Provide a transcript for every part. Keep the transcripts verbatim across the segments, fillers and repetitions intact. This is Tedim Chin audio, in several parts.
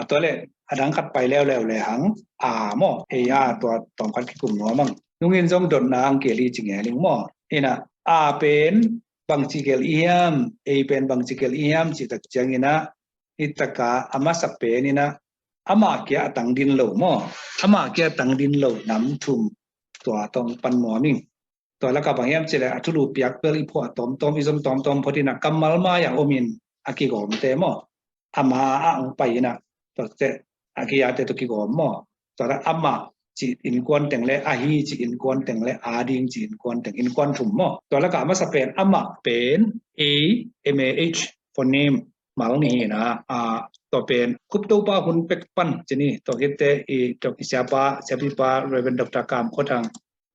A tua le a dang khat pai leuleu le hang a maw, ei a tua tawm khat kikum nuam ang. Nungin zong dotna ang keli ci ngeling maw. Ina a pen bangci gel i hiam, ei pen bangci gel i hiam cih tak ciangina, i taka a masa pen ina amah kia a tang din lo maw, amah kia a tang din lo nam thum tua tawng pan nuam ing. Tua laka bang hiam cileh a thulu piak bel i phuah tawmtawm, i zom tawmtawm photina kammal mai a omin a kigawmte maw, ama a ong pai ina, tua te a kiyate tua kigawm maw. Tua la amah ci innkuan teng le ahi ci innkuan teng le a ding ci innkuan teng, innkuan thum maw. Tua laka a masa pen amah pen a, M A H, for name, mal ni hina, a, tua pen Khup Topa hun pek pan cini, tua kitte i tua kisiapa, siapipa Reverend Doctor Kam Khua Thang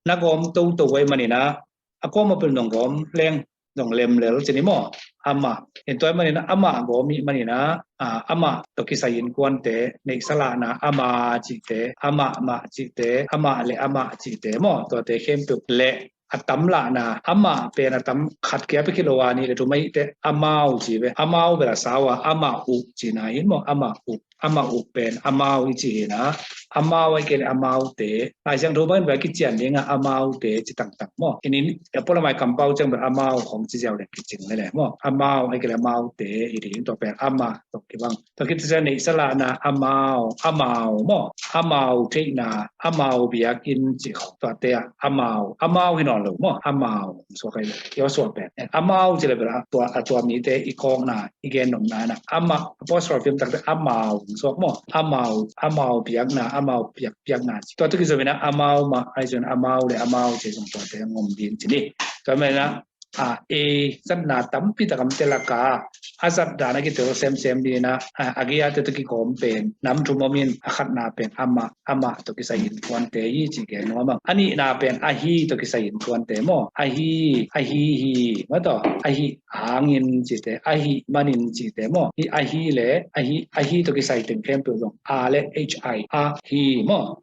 na gawm toto vai manina, a kuama pil nong gawm leng nong lem lel cini maw. Amah in tua manina amah gawm i manina, a, amah tua kisai innkuante, neihsa lahna ama cihte, amah mah cihte, amah le amah cihte maw, tuate khempeuh le a tam lahna, amah pen a tam khat kia pek hi lo a, nih le thum ahihte amau ci ve, amau bel a sau a, amah uh cina hin maw, amah uh, amah uh pen amau i ci hina, amau a i kei le amaute. Lai Siangtho bangin bel a kician dinga amaute ci tangtang maw. Inin a pualamai kampau ciang bel amau khong ci ziau le kicing le le maw. Amau a i kei le amaute i ding tua pen amah tua kibang. Tua khit ciang neihsa lahna amau, amau maw, amau theihna, amau biakinn cih khawng tuate ah amau, amau hi nawn lo maw, amau suak ahi lo. Kio suak pen amau ci le bel a tua, a tua mite i kawkna, i gen nopna na amah, apostrophe om takte amau suak maw, amau, amau biakna, amau biak, biakna cih. Tua tu kizom ina amau mah ahi zong amau le amau ci zong tuate ngom din cini. Tua mena a, a zatna tampi tak a omte laka a zat dan a kitel semsem dina, a, a gei-ate tawh kigawm pen nam thum omin, a khatna pen amah, amah tawh kisai innkuante hi ci gen nuam ang. A nihna pen ahi tawh kisai innkuante maw. Ahi, ahi hi, maw tawh, ahi hangin cite, ahi manin cite maw. Hi ahi le ahi, ahi tawh kisai teng khempeuh zong a le H I, ahi maw.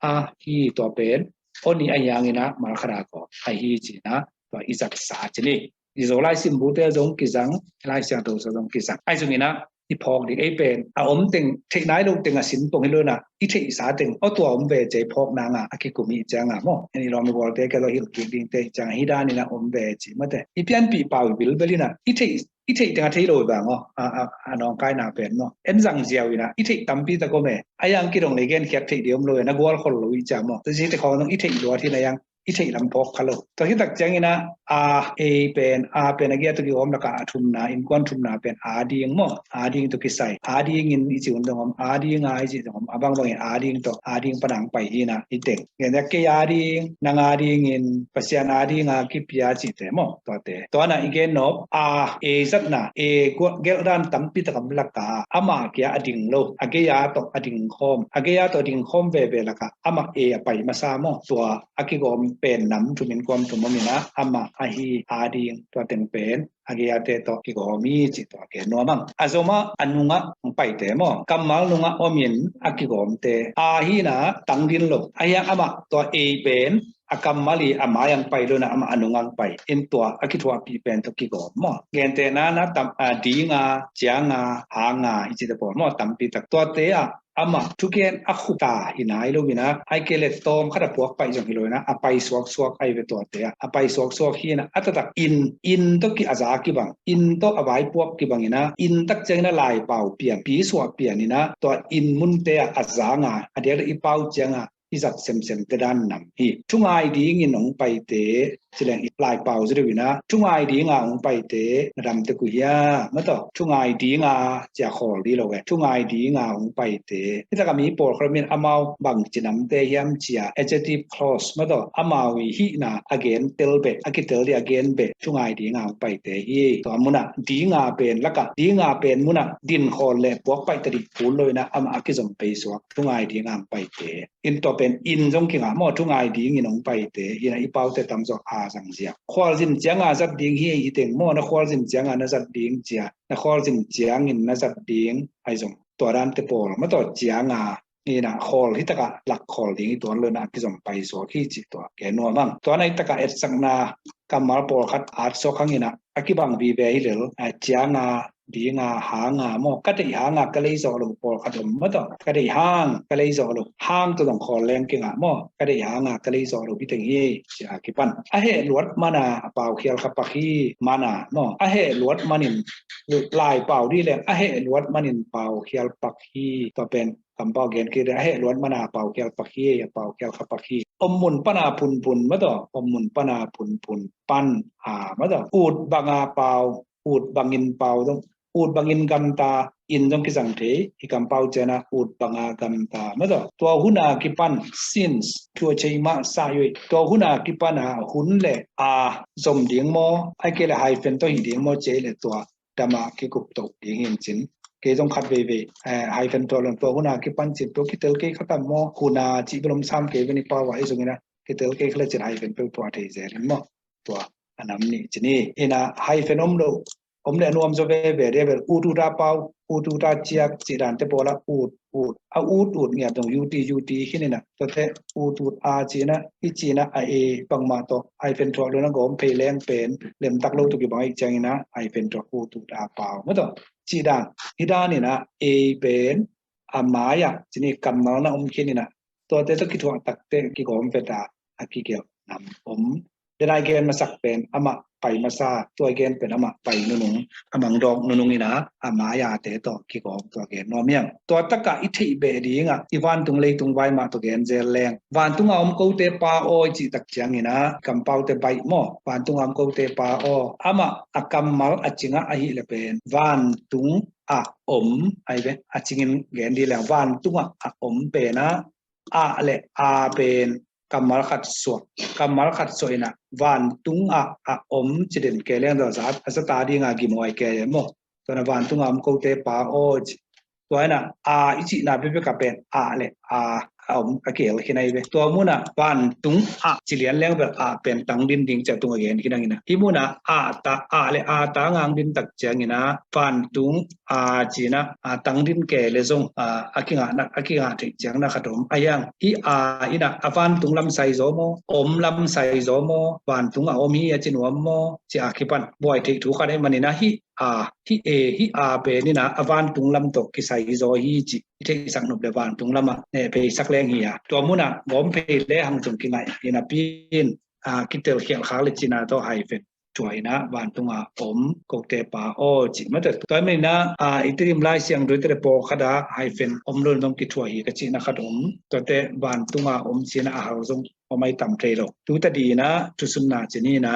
Ahi tua pen oni ahi hangina malkhada ko ahi cina tua i zatsa cini. I Zolai simbute zong kizang, Lai Siangtho zong kizang. Ahi zongina i phawk ding ei pen a om teng, theih nai lo teng a sin pong hi lo ina, i theihsa teng aw tua om ve ci i phawk nanga a kikum hi cianga maw. Eni lawm i gualte kei lo hilh kik dingte hi cianga hi danina om ve ci mate. I pianpih pau i bilbel ina i theih, i theih teng a thei lo i bang aw, a, a, a nawngkaina pen maw. En zang ziau ina i theih tampi tak om e. A yang kidong le gen khiat theih di om lo e, na gual khol lo i ciang maw. Tua ci te khawng zong i theih luat hi na yang i theih lam phawk kha lo. Tua hi tak ciangina a, a pen, a pen a gei-a tawh kigawm laka a thumna, innkuan thumna pen a ding maw. A ding tawh kisai. A dingin i ci hun zong om, a dinga i ci zong om, a bangbangin a ding tawh, a ding pana ong pai hi na i teng. Gen a kei a ding, nang a dingin, Pasian a dinga kipia cite maw. Tuate. Tua na i gen nop a, a zatna, a gelh dan tampi tak a om laka amah kia a ding lo, a gei-a tawh a ding khawm, a gei-a tawh a ding khawm veve laka amah a, a pai masa maw. Tua a kigawm pen nam thum innkuan thum om ina amah, ahi, a ding, tua teng pen a gei-ate tawh kigawm hi ci tua gen nuam ang. A zoma a nunga ong paite maw, kammal nunga omin a kigawmte, a hina tang din lo. Ahi hang amah tua a pen a kammal i a mai ang pai lo ina amah a nung ang pai in tua a kithuahpih pen tawh kigawm maw. Gentehna na tam, a, dinga, cianga, hanga i cite pawl maw, tampi tak. Tuate ah amah thugen a khup ta hi nai lo ina, ahi kei le tawm khat a puak paih zong hi lo ina, a pai suaksuak ahi ve tuate ah. A pai suaksuak hi ina, a taktak inn, inn tawh ki a za kibang, inn tawh a vaipuak kibang ina, inn tak ciangina laipau pian, pisuah pian ina, tua inn munte ah a zanga, a diakdiak i pau cianga i zat semsemte dan nam hi. Thungai dingin ong paite, ci leng i laipau zideuh ina, thungai dinga ong paite, na damte koi hia, maw tawh, thungai dinga, cia khawl di lo e, thungai dinga ong paite. Hi taka mi pawlkhat min amau bangci namte hiam cia, adjective clause, maw tawh, amau i hihna, a gen tel beh, a kitel di a gen beh, thungai dinga ong paite hi. Tua muna, dinga pen, laka, dinga pen muna, din khawl le puak paih ta dih kul lo ina, amah a kizom pei suak, thungai dinga ong paite. In tua pen inn zong kingah maw, thungai dingin ong paite, hina i paute tamzaw a zang ziau. Khualzin cianga zat ding hi, hi teng maw, na khualzin cianga na zat ding cia, na khualzin ciangin na zat ding, ahi zong. Tua dante pawl, maw tawh cianga, hina khawl hi taka lak khawl ding hi tuan lo ina a kizom pai suak hi ci tua gen nuam ang. Tua na hi taka etsakna kammal pawlkhat at suak hang ina, a kibang vive hi lel, a cianga, dinga hanga maw, ka deih hanga ka lei zawh lo pawlkhat om maw tawh, ka deih hang ka lei zawh lo, hang tawh zong khawl leng kingah maw, ka deih hanga ka lei zawh lo hi teng hi, ci a kipan. A heh luat mana a pau khial kha pak hi mana maw, a heh luat manin lai pau dih leng a heh luat manin pau khial pak hi. Tua pen kampau gen kik dih, a heh luat mana a pau khial pak hi, a pau khial kha pak hi. Om mun pana punpun maw tawh, om mun pana punpun pan a maw tawh, ut banga pau, ut bangin pau zong, ut bangin gamta in zong kizang thei. I kampau ciana ut banga gamta maw tawh, tua huna kipan since, tua cheimah sa yoi, tua huna kipana hun le a zom ding maw, ai kei le hyphen tawh hi ding maw, cei le tua dama kikup to ding hi in cin. Kei zong khat veivei, eh, hyphen tawh lon tua huna kipan cin tua kitel kei khatam maw, huna cih belom sam kei veni pau a i zong ina kitel kei khala cin hyphen peuh tua thei zel in maw. Tua a nam nih cin hi. Ina hyphen om lo, om le a nuam zaw veve dih a bel ut ut a pau, ut ut a ciak cih dan te pawla ut ut, a ut ut ngiat dong ut ut hi nina, tuate ut ut a cina, i cina a e bangmah tawh hyphen thuah lona gawm phei leng pen lemtak lo tuk i bang i ciangina hyphen thuah ut ut a pau maw tawh. Cih dan hi danina e pen a mai-ah cini kammal na om khinina, tuate tawh kithuah takte kigawm veta a kigelh nam om. Denai gen masak pen amah pai masa, tua gen pen amah pai nunung, a mangdawk nunung ina a mai-ate tawh kigawm tua gen nuam hiang. Tua takah i theih beh dingah i vantung leitung vai mah tawh gen zel leng, vantunga om kote pa aw i cih tak ciangina kampaute baih maw, vantunga om kote pa aw, amah a kammal a cingah ahih le pen vantung a om, ai ve, a cingin gen dih leng vantungah a om pena ah le a pen kammal khat suak, kammal khat suak ina vantung ah a om ci den ke leng dawh zat a zata dinga gimawi ke maw. Tuana vantung a om kote pa aw ci. Tua ina a i cihna pepek a pen ah le a a om a kel khin ai ve. Tua muna vantung ah ci lian leng bel ah pen tang din ding cia tung a gen khin ang ina. Hi muna ah ta ah le a ta ngang din tak ciangina vantung a cina a tang din ke le zong a kingah na a kingah theih ciang na khat om a hiang. Hi a ina a vantung lam sai zaw maw, om lam sai zaw maw, vantung a om hi a ci nuam maw, ci a kipan buai theih thu khat ai manina hi a, hi e, hi a penina a vantung lam tawh kisai zaw hi ci i theihsak nop le vantung lamah ne pheisak leng hi a. Tua muna gawm phei le hang cung kingaih hina pin a kitel khialh khak le cina tawh hyphen thuah ina vantunga om kote pa aw cih mate. Tua mena a i Tedim Lai Siangtho i tere pawlkhat a hyphen om lo zong kithuah hi ka cihna khat om. Tuate vantunga om cina a hal zong om ai tam thei lo. Tuta dina thusunna cinina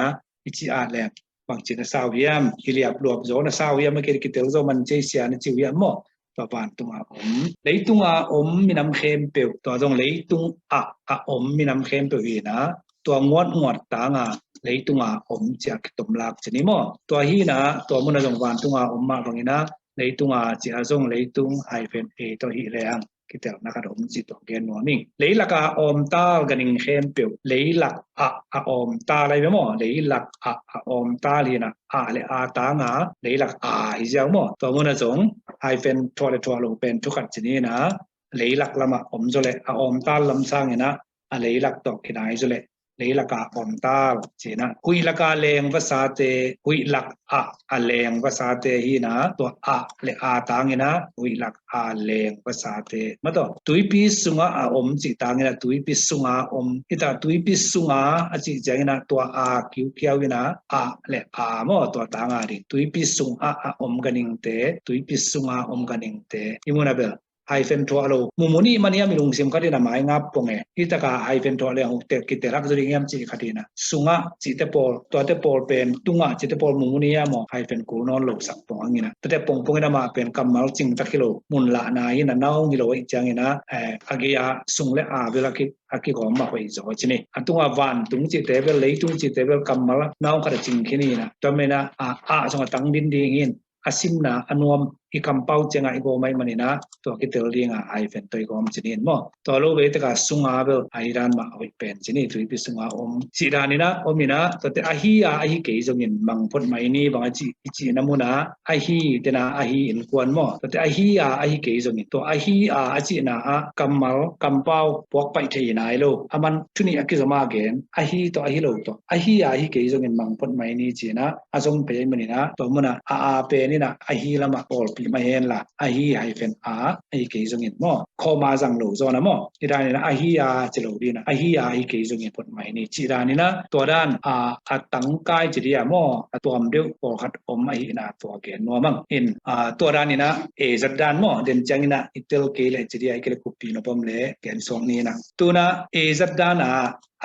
i ci a leng bang cina sau hiam, i liap luap zaw na sau hiam a kei kitel zaw man cei sia na ciu hiam maw. Tua vantunga om, leitunga om minam khempeuh, tua zong leitung ah a om minam khempeuh hina, tua nguat nguat tanga leitunga om cia kitomlak cini maw. Tua hina tua muna zong vantunga om mah bangina leitunga cia zong leitung hyphen a tawh hi lehang kitelna khat om ci tua gen nuam ing. Leilaka omtal ganing khempeuh, leilak ah a omtal ai ve maw, leilak ah a omtal hina ah le a tanga leilak a hi ziau maw. Tua muna zong hyphen thuah le thuah lo pen thukhat cinina leilak lama om zaw le a omtal lam sangina a leilak tawh kinai zaw le leilaka omtal cina. Huihlaka leng vasate, huihlak ah a leng vasate hina tua ah le a tangina huihlak a leng vasate mataw. Tuipi sunga a om cih tangina tuipi sunga om hita, tuipi sunga a cih ciangina tua a kiukiau ina ah le a maw tua tanga ding. Tuipi sung ah a om ganingte, tuipi sunga om ganingte. I muna bel hyphen thuah lo mumu nih man hiam i lungsim khatin a mai ngap pong e. Hitaka hyphen thuah le hong tel kitelak zo ding hiam cih khatina sungah cihte pawl, tuate pawl pen tungah cihte pawl mumu nih hiam aw hyphen kul nawn lo sak pong angina. Tuate pongpong ina mah pen kammal cing tak hi lo, mun lahna hina naung hi lo ih ciangina a gei a sung le a bel a ki a kigawm mah hoih zaw cini. A tunga vantung cihte bel leitung cihte bel kammal naung khat a cing khin hina. Tua mena a a sung a tang din ding hin a simna a nuam i kampau ciangah i gawm ahih maninah tua kitel dinga hyphen tawh i gawm ci ni maw. Tua lo vei taka sunga bel a hi dan mah a hoih pen ci ni, tuipi sunga om cih daninah om inah tuate ahi a ahi kei zongin mang phot mai ni bang a cih i cihna munah ahi tena ahi innkuan maw. Tuate ahi a ahi kei zongin tua ahi a a cihna ah kammal kampau puak paih thei nai lo. A man thunih a kizom a gen ahi tawh ahi lo tawh ahi a ahi kei zongin mang phot mai ni cinah a zom phei maninah tua munah a a peninah ahi lamah pawlpih mah henla ahi hyphen a ahi kei zongin maw. Comma zang lo zawna maw. Hi daninah ahi a ci lo dinah ahi a ahi kei zongin phot mai ni cih daninah tua dan a a tangkai ci dia maw. A tuam deuh pawlkhat om ahihna tua gen nuam ang in a tua daninah e zat dan maw. Den cianginah i tel kei leh ci dia i kei le kupi nop om le gen suak ninah. Tunah e zat dana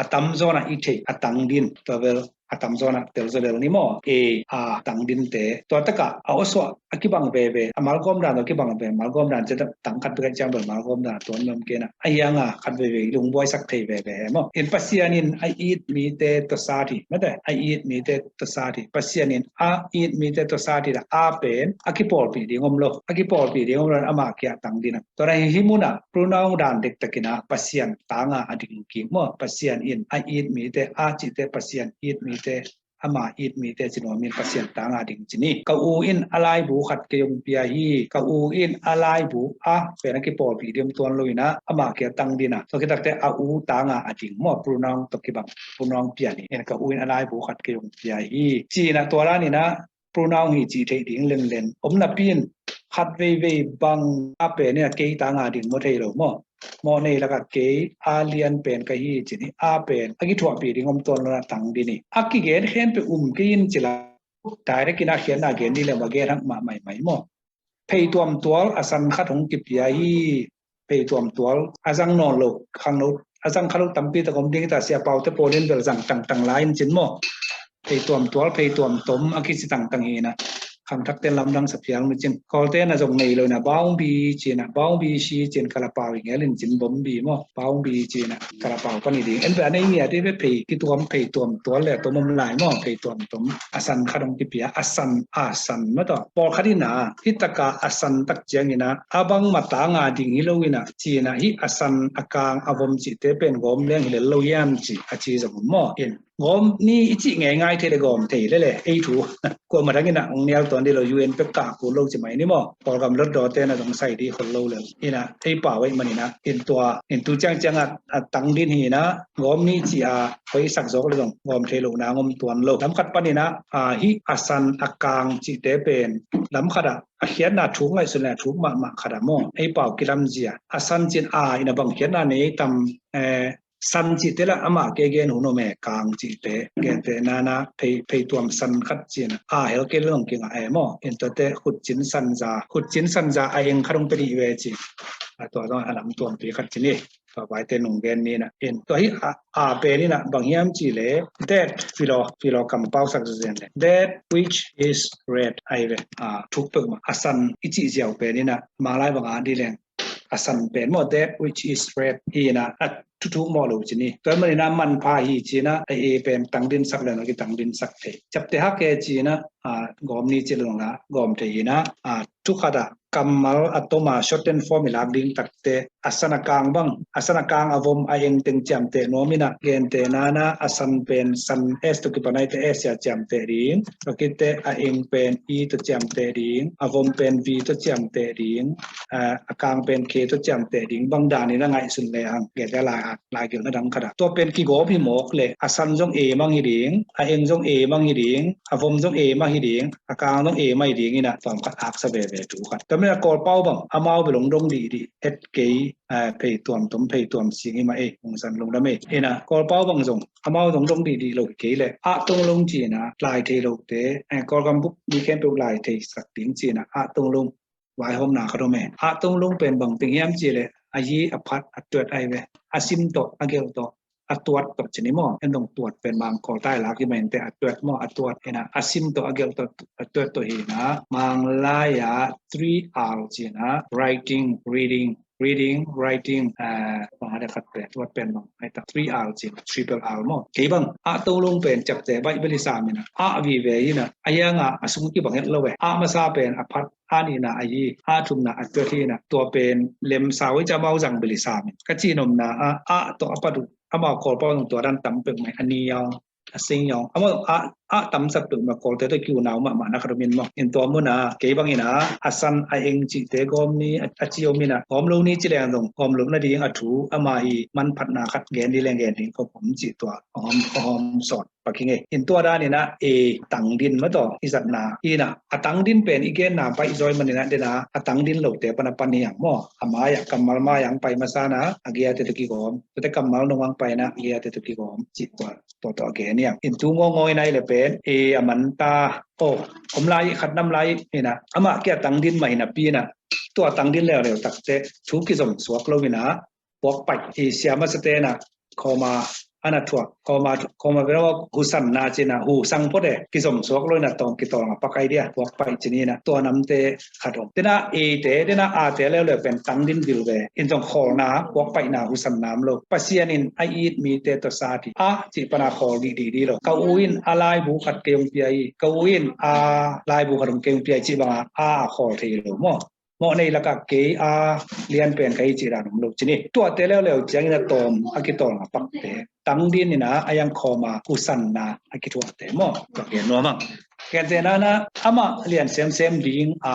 a tamzawnah i theih a tangdin tua bel a tamzawnah tel zaw lel ni maw. E a tangdinte tua takah a awsuah a kibang veve a malgawm dan tua kibang veve malgawm dan ciah tang khat bek ciang bel malgawm dan tuan nuam kena a hianga khat veve i lungbuaisak thei veve he maw. In Pasian in a it mite tua sat hi mate a it mite tua sat hi. Pasian in a it mite tua sat hi dah a pen a kipawlpih ding om lo a kipawlpih ding om lo amah kia tangdin a tua dah hi hi munah pronoun dan dektakinah Pasian tanga a ding kik maw. Pasian in a it mite a cihte Pasian it mite ama it mite ci nuamin Pasian tanga ding ci ni. Ka u in a laibu khat kei hong pia hi. Ka u in a laibu a pen a kipawlpih ding om tuan lo inah amah kia tangdinah tua kitakte a u tanga a ding maw. Pronoun tua kibang pronoun pian hi. In ka u in a laibu khat kei hong pia hi cinah tua daninah pronoun hi cih theih ding lenlen om napi in khat veivei bang a pen in a kei tanga ding maw thei lo maw. Mawh nei lakah kei a lian pen ka hi cin hi a pen a kithuahpih ding om tuan lona tangdin hi. A kigen khenpeuh um kei in cila direct in a khiatna gen dih le ma gen hak mah maimai maw. Phei tuamtual a san khat hong kipia hi. Phei tuamtual a zang nawn lo khangno a zang khat lo tampi tak om ding hita sia paute pawlin bel zang tangtang lai in cin maw. Phei tuamtual phei tuamtom a kici tangtang hinah khangthakten lamdang sa phial nu cin kawlten a zong nei lo inah baungbi cinah baungbi si cin kalapau i ngel in cin bombi maw. Baungbi cinah kalapau pani ding en beh a nei ngia dih beh phei kituam phei tuamtual le tom om lai maw. Phei tuamtom a san khat hong kipia a san a san mataw pawlkhat inah hitaka a san tak cianginah a bang matanga ding hi lo inah cinah hih a san a kang a vom cihte pen gawm leng hi lel lo hiam ci a ci zong maw. In gawm ni i cih ngeingai thei le gawm thei lele ei thu kuamah dangin ah hong nial tuan dih lo U N pek kah kul lo ci mai ni maw. Kawlgam lotdawte na dong sai dih khol lo le inah ei pau ei maninah in tua in tu ciangciang ah a tang din hinah gawm ni ci a hoih sak zawk le dong gawm thei lo nang om tuan lo. Lamkhat paninah a hih a san a kang cihte pen lamkhat ah a khiatna thuk ngaihsun le a thuk mahmah khat ah maw ei pau kilamzia a san cin a ina bang khiatna nei tam eh, san cihte lah amah ke gen hun om e kang cihte gente nana phei phei tuam san khat cin a hel ke long kinga e maw in tuate khutcin sanza khutcin sanza a eng khat hong pe dih ve ci a tua zong a lam tuampi khat ci ni tua vaite nung gen ni na in tua hi a a pen ina bang hiam ci le that philo philo kampau sak zen le that which is red ai ve a thuk pek ma a san i ci ziau pen ina malai bang a di leng a san pen maw that which is red hi ina a thuthuk mawh lo ci ni. Tua manin a manpha hi ci ina a e pen tangdin sak le na ki tangdin sak thei. Ciapte hak e ci ina a gawm ni ci lo na gawm thei ina a thukhat a kammal a tom a shorten form i lak ding takte a san a kang bang a san a kang a vom a eng teng ciamteh nuam ina gente nana a san pen san s to kipan aite s a ciamteh ding. Tua kite a eng pen i to ciamteh ding a vom pen v to ciamteh ding a kang pen ke to ciamteh ding bang danin a ngaihsun le hang gete lai a lai gil na dang khat a tua pen kigawp hi mawk le a san zong e mang hi ding a eng zong e mang hi ding a vom zong e mang hi ding a kang zong e mang hi ding ina tuam khat aksa veve tu khat. Tua min a Kawlpau bang amau bel hong dong dih dih et kei phei tuam tom phei tuam sing hi mah ei hong san lungdam ei ina Kawlpau bang zong amau zong dong dih dih lo kei le ah tong long ci ina lai thei lote Kawlgam buk mi khempeuh lai thei sak ding ci ina ah tong long vaihawmna khat om e. Ah tong long pen bang teng hiam ci le a yi a phat a tuat ai ve a sim tawh a gelh tawh a tuat tawh ci ni maw en dong tuat pen bang Kawltai lak hi mah inte a tuat maw a tuat ina a sim tawh a gelh tawh a tuat tawh hi ina Manglai a three R ci ina writing reading reading, writing, ah, bang a de khat pen, tuat pen bang ai ta, three R cin, triple R maw. Kei bang a tolung pen ciapteh baih beli sam ina, a vive ina, a hianga a sung kibang het lo ve. A masa pen a phat, a nihna a yi, a thumna a tuat hi ina, tua pen lemsa wei ca mau zang beli sam in. Ka cinomna a, a tawh a pat uh, amau Kawlpau nung tua dan tam pek mai a ni yaw a sing yong. Amau a, a tamsat tu ma Kawlte tawh kiu nau mahmah na ka dumin maw. In tua muna kei bangina a san a eng cihte gawm ni, a, a ci om ina, gawm lo ni ci leng zong gawm lo nading a thu ama hi manphatna khat gen ni leng gen ding khop om cih tua om, om sawt. Paking e. In tua danina e tangdin mataw i zatna ina, a tangdin pen i genna baih zawi manina dena a tangdin lote pana pan hiang maw. A mai-ah kammal mai-ah ang pai masana a giate tu kigawm, tute kammal nung ang paina a giate tu kigawm cih tua. Tua tawh a gen hiang. In tu ngawngawina i le pen e a manta. O, om lai khat nam lai ina, amah kia tangdin mah hinapi ina, tua tangdin leuleu takte thu kizom suak lo ina, puak paih i sia masate ina, khawma ana thuak, khawma, khawma berawa husanna cina, husang pote kizom suak lo ina tawm kitawlnga pak ai dia, puak paih cinina, tua namte khat om. Tena eite, tena ate leuleu pen tangdin vil ve. In zong khawlna, puak paihna, husanna om lo. Pasian in a it mite tawh sat hi. A cih pana khawl dihdih dih lo. Ka u in a laibu khat kei hong pia hi. Ka u in a laibu khat hong kei hong pia hi cih banga a, a khawl thei lo maw. Mawh nei lakah kei a lianpen ka hi cih dan om lo cini. Tuate leuleu ciangin a tawm a kitawlnga pakte, tangdin ina a hiang khawma husanna a kithuahte maw. Tua gen nuam ang. Kente nana amah lian semsem ding a,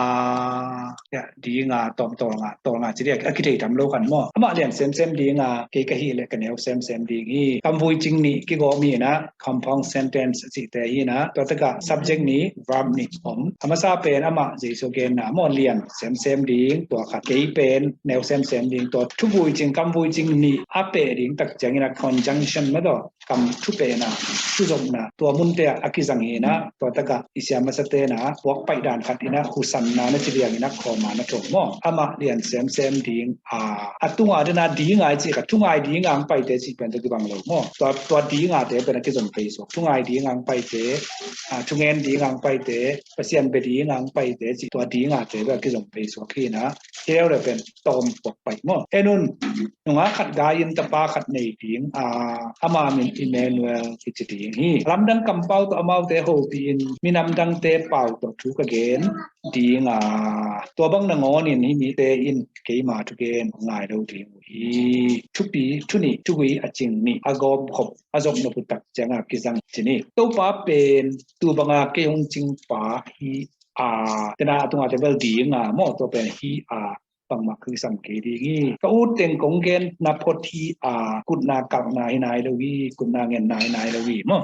ya, ding a tawm tawlnga, tawlnga cili a kithei tam lo kan maw. Amah lian semsem ding a, kei ka hih le ka neu semsem ding hi. Kamvui cing nih kigawm hi ina, compound sentence cihte hi ina, tua taka subject nih, verb nih om. A masa pen amah Jesu genna maw, lian semsem ding, tua khat. Kei pen neu semsem ding, tua thuvui cing, kamvui cing nih a peh ding tak ciangina conjunction mataw, kam thupehna, thuzopna, tua munte a kizang hi ina, tua taka i sia masate ina, puak paih dan khat ina, husanna na ci liang ina, khawma na thong maw. Amah lian semsem ding a, a tunga dena ding a i cih kha, thungai ding ang paite cih pen tawh kibang lo maw. Tua, tua ding ate pen a kizom pei suak. Thungai ding ang paite, a, thungen ding ang paite, Pasian bia ding ang paite cih tua ding ate pen a kizom pei suak hi ina, hi leuleu pen tawm puak paih maw. En un, nungak khat gai in tapa khat nei ding a, ama min Emmanuel kici ding hi. Lamdang kampau tawh amaute hopih in, minam dangte pau tawh thu ka gen ding a, tua bang nangawnin hih mite in keima thugen ngai lo ding uh hi. Thupi, thu nih, thugui a cing nih, a gawm khop, a zop nop uh tak cianga kizang cini. Topa pen tu banga kei hong cingpa hi a, tena a tunga te bel ding a maw, tua pen hi a, bangmah khisam kei ding hi. Ka ut teng kong genna phot hi a, kutna kalhna hi nai lo hi, kutna ngenna hi nai lo hi maw.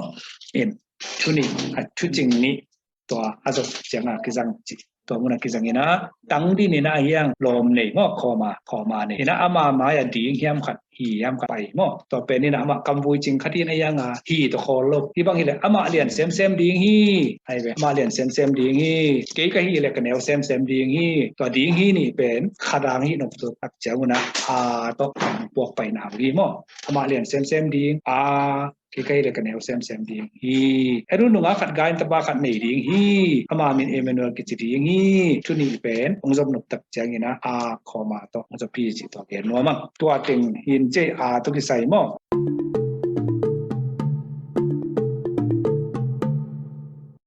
In, thu nih, a thu cing nih, tua a zop cianga kizang cih. Tua muna kizang ina, tangdin ina a hiang lawm nei maw, khawma, khawma nei. Ina ama mai-a ding hiam khat, hi hiam khat pai maw. Tua pen ina amah kamvui cing khat in a hianga hi tawh khawl lo. Hi bang hi le amah lian semsem ding hi. Ai ve, amah lian semsem ding hi. Kei ka hi le ka neu semsem ding hi. Tua ding hi nih pen kha dang hi nop tua tak ciang una a tawh puak paina hi maw. Amah lian semsem ding a, kei ka hi le ka neu semsem ding hi. Eru nunga khat gai in tapa khat nei ding hi. Ama min Emmanuel kici ding hi. Thu nih pen hong zop nop tak ciangina a khawma tawh hong zop hi cih tua gen nuam ang. Tua teng hin cei a tawh kisai maw.